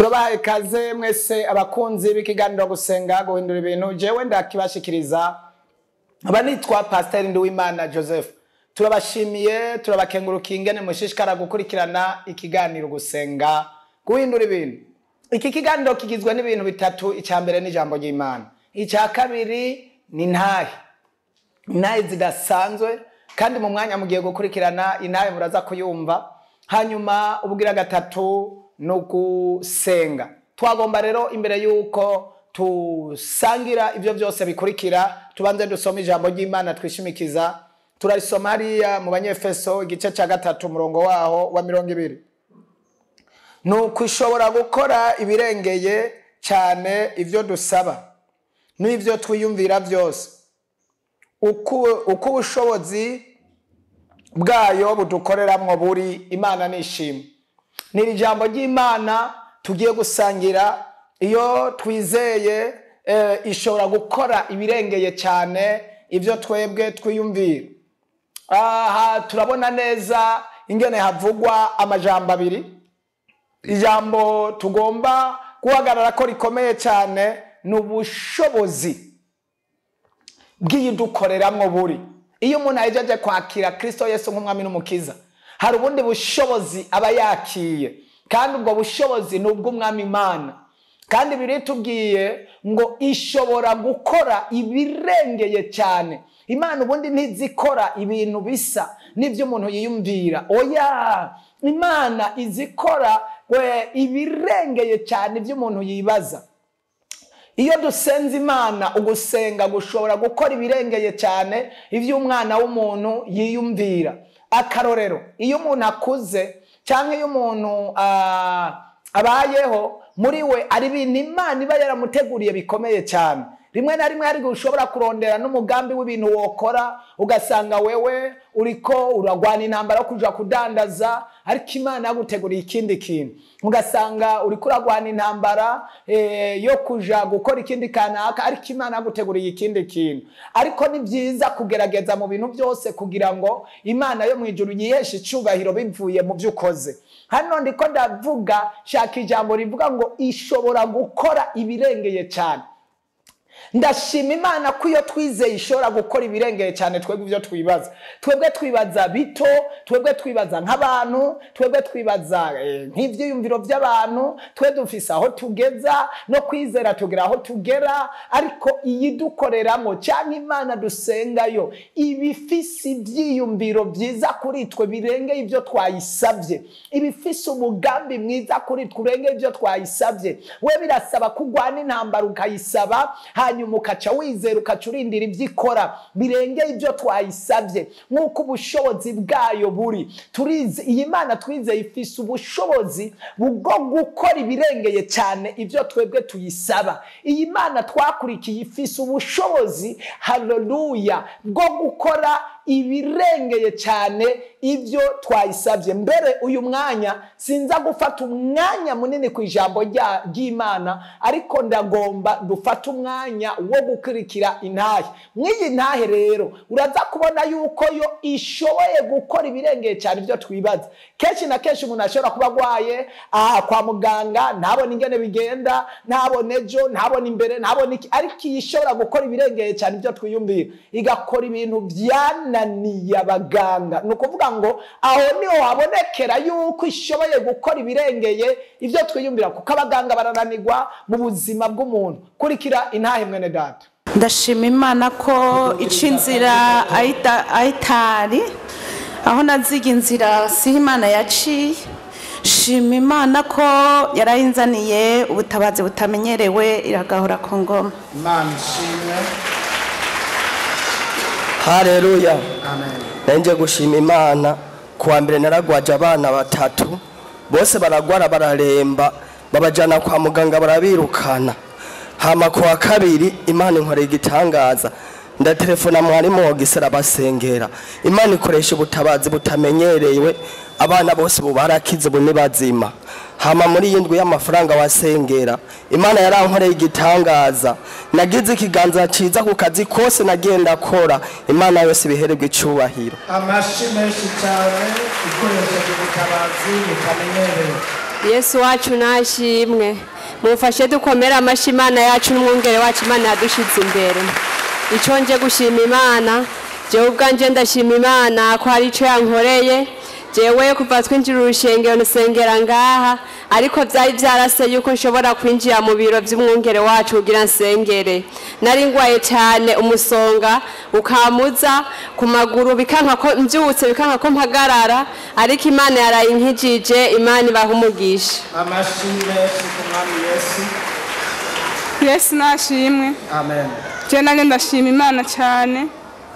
Turabahaye kaze mwese abakunzi b'ikiganiro Gusenga Guhindura Ibintu. Jewe ndakibashikiriza aba nitwa Pasteur Nduwimana Joseph. Turabashimiye, turabakengurukiye ingene mushishikara gukurikirana ikiganiro Gusenga Guhindura Ibintu. Iki kiganiro kigizwe n'ibintu bitatu. Icya mbere ni ijambo ry'Imana, icya kabiri ni intahe, intahe zidasanzwe, kandi mu mwanya mugiye gukurikirana intahe muraza kuyumva. Hanyuma ubwira gatatu ni ugusenga. Twagomba rero imbere y'uko tusangira ibyo byose bikurikira, tubanze dusome ijambo ry'Imana twishimikiza. Turarisoma hariya mu Banyefeso igice cya 3 umurongo waho wa 20. Nuko ishobora gukora ibirengeye cyane ibyo dusaba n'ibyo twiyumvira byose, uko ubushobozi bwayo budukoreramwo buri. Imana nishimwe. Ni iri jambo ry'Imana tugiye gusangira. Iyo twizeye ishobora gukora ibirengeye cyane ibyo twebwe twiyumvira. Aha turabona neza ingene havugwa amajambo abiri. Ijambo tugomba guhagarara ko rikomeye cyane ni ubushobozi bw'iyidukoreramwo buri. Iyo umuntu ahejeje kwakira Kristo Yesu nk'umwami n'umukiza, hari ubundi bushobozi aba yakiye, kandi ubwo bushobozi ni ubw'umwami Imana. Kandi biritubwiye ngo ishobora gukora ibirengeye cyane. Imana ubundi ntizikora ibintu bisa n'ibyo umuntu yiyumvira. Oya, Imana izikora ibirengeye cyane ibyo umuntu yibaza. Iyo dusenze Imana, ugusenga gushobora gukora ibirengeye cyane ibyo umwana w'umuntu yiyumvira. Akarorero, iyo umuntu akuze cyangwa iyo umuntu abayeho muri we, ari ibintu Imana iba yaramuteguriye bikomeye cyane. Rimwe na rimwe hari ushobora kurondera n'umugambi w'ibintu wokora, ugasanga wewe uriko uragwana intambara yo kuja kudandaza, ariko Imana yaguteguriye ikindi kintu. Ugasanga uriko uragwana intambara yo kuja gukora ikindi kanaka, ariko Imana yaguteguriye ikindi kintu. Ariko ni byiza kugerageza mu bintu byose kugira ngo Imana yo mu ijuru yiheshe icubahiro bivuye mu byo ukoze. Hano ndiko ndavuga, shaka ijambo rivuga ngo ishobora gukora ibirengeye cyane. Ndashima Imana ko iyo twizeye ishobora gukora ibirengeye cyane twebwe ibyo twibaza. Twebwe twibaza bito, twebwe twibaza nk'abantu, twebwe twibaza nk'ivyiyumviro by'abantu, twe dufise aho tugeza no kwizera tugera aho tugera, ariko iyidukoreramo cyangwa Imana dusengayo ibifise ivyiyumviro byiza kuri twe birengeye ibyo twayisabye, ibifise umugambi mwiza kuri twe urengeye ibyo twayisabye. We birasaba kugwana intambara ukayisaba, hanyuma ukaca wizera ukaca urindira ibyo ikora birengeye ibyo twayisabye, nk'uko ubushobozi bwayo buri. Turizi iyi Mana twizeye ifise ubushobozi bwo gukora ibirengeye cyane ibyo twebwe tuyisaba. Iyi Mana twakurikiye ifise ubushobozi, haleluya, bwo gukora ibirengeye cyane ibyo twayisabye. Mbere uyu mwanya sinza gufata umwanya munini ku ijambo ry'Imana, ariko ndagomba dufate umwanya wo gukurikira intahe. Mw'iyi ntahe rero uraza kubona yuko yo ishoboye gukora ibirengeye cyane ibyo twibaza. Kenshi na kenshi umuntu ashobora kuba agwaye kwa muganga, ntabone ingene bigenda, ntabone ejo, ntabone imbere, ntabone iki, ariko iyi ishobora gukora ibirengeye cyane ibyo twiyumvira, igakora ibintu byananiye abaganga. Ni ukuvuga ngo aho niho habonekera yuko ishoboye gukora ibirengeye ibyo twiyumvira, kuko abaganga barananirwa mu buzima bw'umuntu. Kurikira intahe mwene data. Ndashima Imana ko ica inzira ayitari, aho naziga inzira si Imana yaciye. Shima Imana ko yarayinzaniye ubutabazi butamenyerewe, iragahora ku ngoma. Imana ishimwe. Haleluya. Amen. Nanje gushima Imana. Kuwa mbere naragwaje abana batatu bose baragwara bararemba, babajana kwa muganga barabirukana. Hama kuwa kabiri Imana inkorera igitangaza, ndatelefona mwarimu wa gisera basengera. Imana ikoresha ubutabazi butamenyerewe, abana bose ubu barakize ubu ni bazima. Hama muri iyi ndwi y'amafaranga wasengera, Imana yarankoreye igitangaza, nagize ikiganza ciza ku kazi kose nagenda kora. Imana yose ibihererwe icubahiro. Amashi menshi cyane, ikoresheje ubutabazi butamenyerewe. Yesu wacu nashimwe. Mufashe dukomere amashi Imana yacu n'umwungere wacu Imana yadushize imbere. Ico nje gushima Imana, jewe ubwanje ndashima Imana ko hari ico yankoreye. Jewe kuva twinjira urushengero nusengera ngaha, ariko byari byarase yuko nshobora kwinjira mu biro by'umwungere wacu kugira nsengere. Nari ngwaye cyane umusonga ukamuza ku maguru bikanka ko mbyutse bikanka ko mpagarara, ariko Imana yarayinkijije. Imana ibaha umugisha. Amashi menshi ku Mwami Yesu. Yesu nashimwe. Amen. Je nanjye ndashima Imana cyane.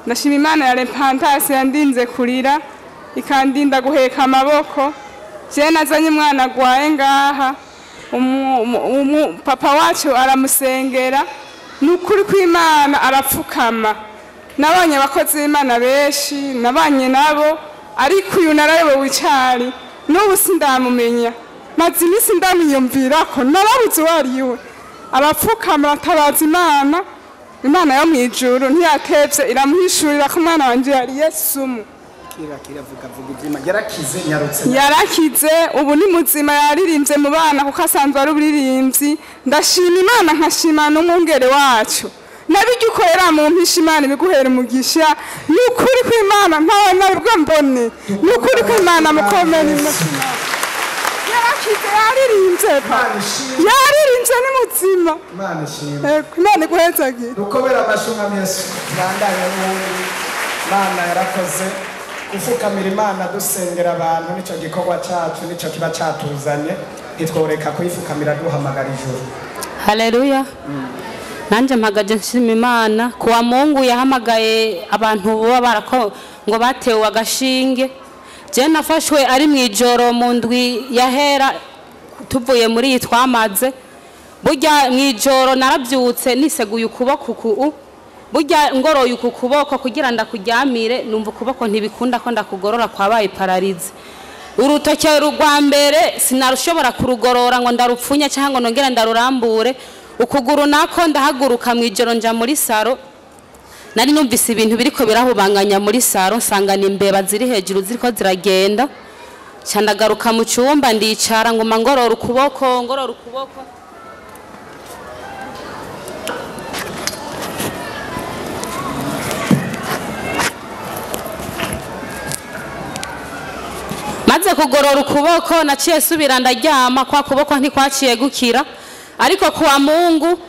Ndashima Imana ya repentance yandinze kurira, ikandinda guheka amaboko. Je nazanye umwana agwaye ngaha, papa wacu aramusengera, nukuri kw'Imana arapfukama. Nabonye abakozi b'Imana benshi, nabanye nabo, ariko uyu narayobewe icari, n'ubu sindamumenya. Maze iminsi ndamwiyumvirako, narabuze uwo ari we. Arapfukama aratabaza Imana, Imana yo mw'ijuru ntiyatevye iramuhishurira ko umwana wanje yari Yesumu. Yarakize, ubu ni muzima, yaririmbye mu bana kuko asanzwe ari umuririmbyi. Ndashima Imana nkashima n'umwungere wacu. Nabijya ukorera mu mpisha Imana ibiguhera umugisha. Ni ukuri kw'Imana ntawe nabwo mbone. Ni ukuri kw'Imana mukomere umutima. Yarakize, yaririmbye, yaririmbye ni muzima. Imana ishimwe. Imana iguhezagire. Dukomere amashi Umwami Yesu. Bandanya n'ubundi. Imana yarakoze. Gufukamira Imana dusengera abantu nico gikorwa cacu, nico kiba catuzanye, ntitworeka kuyifukamira duhamagara ijuru. Haleluya. Nanje mpagaje nshima Imana kuwa Mungu yahamagaye abantu bo barako ngo batewe agashinge. Je nafashwe ari mwijoro mu ndwi yahera tuvuye muri iyi twamaze. Burya mwijoro narabyutse niseguye ukuboko ku burya ngoroye uku kuboko kugira ndakuryamire, numva ukuboko ntibikunda ko ndakugorora kwabaye pararize. Urutoke rwa mbere sinarushobora kurugorora ngo ndarupfunye cyangwa ngo nongere ndarurambure. Ukuguru nako ndahaguruka mwijoro nja muri saro, nari numvise ibintu biriko birahubanganya muri saro, nsanga ni imbeba ziri hejuru ziriko ziragenda. Candagaruka mu cyumba ndicara nguma ngorora ukuboko, ngorora ukuboko. Maze kugorora ukuboko naciye subira ndaryama, kwa kuboko ntikwaciye gukira. Ariko kuwa Mungu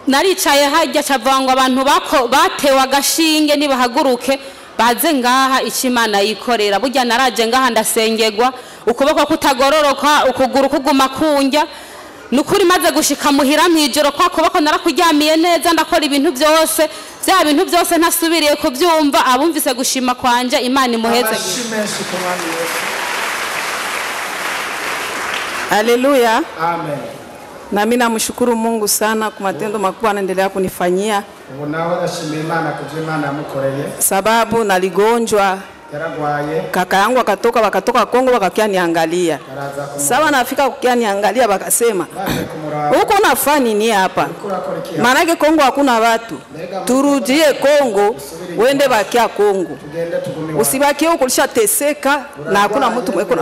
naricaye hajya cavangwa abantu bako batewe agashinge nibahaguruke baze ngaha icyo Imana yikorera. Burya naraje ngaha ndasengerwa, ukuboko kutagororoka, ukuguru kuguma kunjya. Nukuri maze gushika muhira mwijoro kwa kuboko narakuryamiye neza, ndakora ibintu byose, bya bintu byose ntasubiriye kubyumva. Abumvise gushima kwanje Imana imuheze. Haleluya. Amen. Na mimi namshukuru Mungu sana kwa matendo makubwa anaendelea kunifanyia. Sababu naligonjwa, kaka yangu akatoka, wakatoka Kongo wakakia niangalia. Sawa nafika kukia niangalia wakasema, huko unafanya nini hapa? Maanake Kongo hakuna watu. Turudie Kongo, uende bakia Kongo. Usibakie huko ulishateseka na hakuna mtu mweko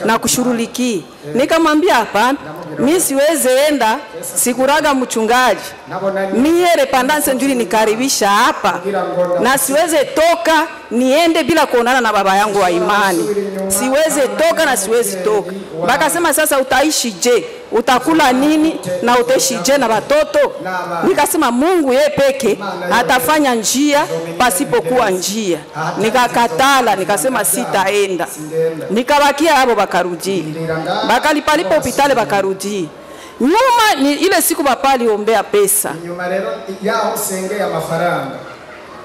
na kushurulikia. Nikamwambia hapana, mimi siwezi enda, sikuraga mchungaji. Mie repandance njuri nikaribisha hapa. Na siweze toka niende bila kuonana na baba yangu wa imani. Siweze toka na siwezi toka. Bakasema sasa utaishi je? Utakula nini na utaishi je na watoto? Nikasema Mungu yeye peke atafanya njia pasipokuwa njia. Nikakatala, nikasema sitaenda. Nikabakia hapo bakarudi. Bakalipalipo hospitali bakarudi. Nyuma ni ile siku papa aliombea pesa. Nyuma rero yaho sengea mafaranga.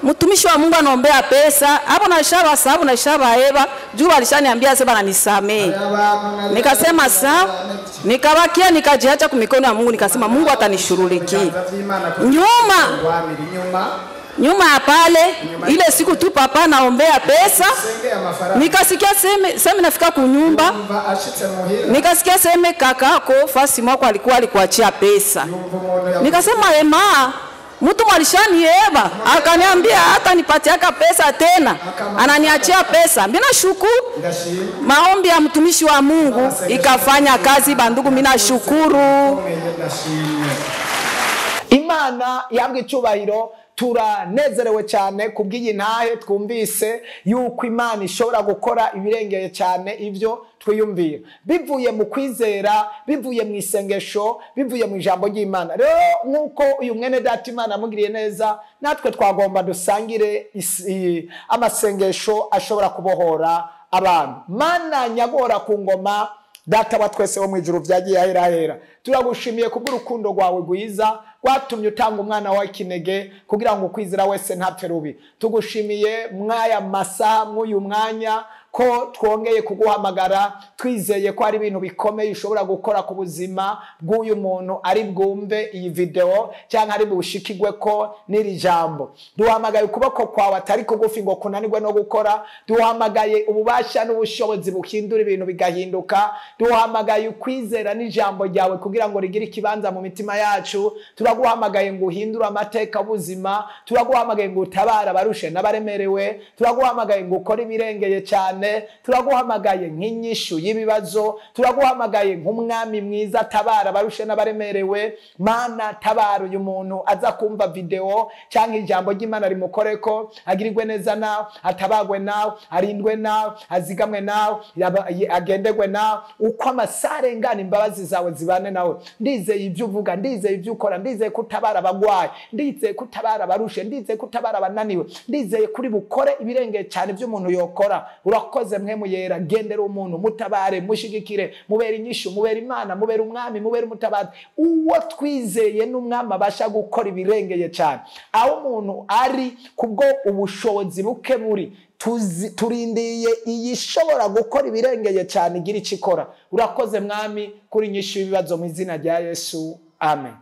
Mtumishi wa Mungu anaombea pesa, hapo na shaba sababu na shaba eba, juu alishaniambia sema ananisamee. Nikasema sawa, nikabakia nikajiacha kwa mikono ya Mungu, nikasema Mungu atanishughulikia. Nyuma ya pale ile siku tu papa naombea pesa, nikasikia seme nafika kunyumba, nikasikia seme kakako fasi mwako alikuwa alikuachia pesa. Nikasema ema, Mtu mwalishanieba akaniambia hata nipatiaka pesa tena, ananiachia pesa. Mimi nashukuru maombi ya mtumishi wa Mungu ikafanya kazi bandugu, mimi nashukuru. Imana yabwe icyubahiro. Turanezerewe cyane kubw'iyi ntahe twumvise yuko Imana ishobora gukora ibirengeye cyane ibyo twiyumvira, bivuye mu kwizera, bivuye mu isengesho, bivuye mu ijambo ry'Imana. Rero nk'uko uyu mwene data Imana amugiriye neza, natwe twagomba dusangire amasengesho ashobora kubohora abantu. Mana nyagora ku ngoma, Data wa twese wo mu ijuru vyagiye ahera hera, turagushimiye kubw'urukundo rwawe rwiza rwatumye utanga umwana wawe kinege kugira ngo ukwizera wese ntapfe rubi. Tugushimiye mwaya masaha mw'uyu mwanya ko twongeye kuguhamagara, twizeye ko hari ibintu bikomeye ushobora gukora ku buzima bw'uyu muntu ari bwumve iyi video cyangwa ari bushikirwe ko n'iri jambo. Duhamagaye ukuboko kwawe atari kugufi ngo kunanirwe no gukora, duhamagaye ububasha n'ubushobozi buhindura ibintu bigahinduka, duhamagaye ukwizera n'ijambo ryawe kugira ngo rigire ikibanza mu mitima yacu. Turaguhamagaye ngo uhindure amateka y'ubuzima, turaguhamagaye ngo utabare abarushe n'abaremerewe, turaguhamagaye ngo ukore ibirengeye cyane, turaguhamagaye nk'inyishu y'ibibazo, turaguhamagaye nk'umwami mwiza tabara abarushe n'abaremerewe. Mana tabara uyu muntu aza kumva video cyangwa ijambo ry'Imana rimukoreko, agirirwe neza nawe, atabagwe nawe, arindwe nawe, azigamwe nawe, agendegwe nawe, uko amasare ngana imbabazi zawe zibane nawe. Ndizeye ibyo uvuga, ndizeye ibyo ukora, ndizeye kutabara abagwayi, ndizeye kutabara abarushe, ndizeye kutabara abananiwe, ndizeye kuri bukore ibirengeye cyane by'umuntu yokora. Urakoze mwe muyera, gendera umuntu, mutabare, mushigikire, mubere inyishu, mubere Imana, mubere umwami, mubere umutabazi. Uwo twizeye n'umwami abasha gukora ibirengeye cyane. Aho umuntu ari kubwo ubushobozi buke buri, turindiye iyishobora gukora ibirengeye cyane igira icyo ikora. Urakoze mwami kuri inyishu y'ibibazo mu izina rya Yesu. Amen.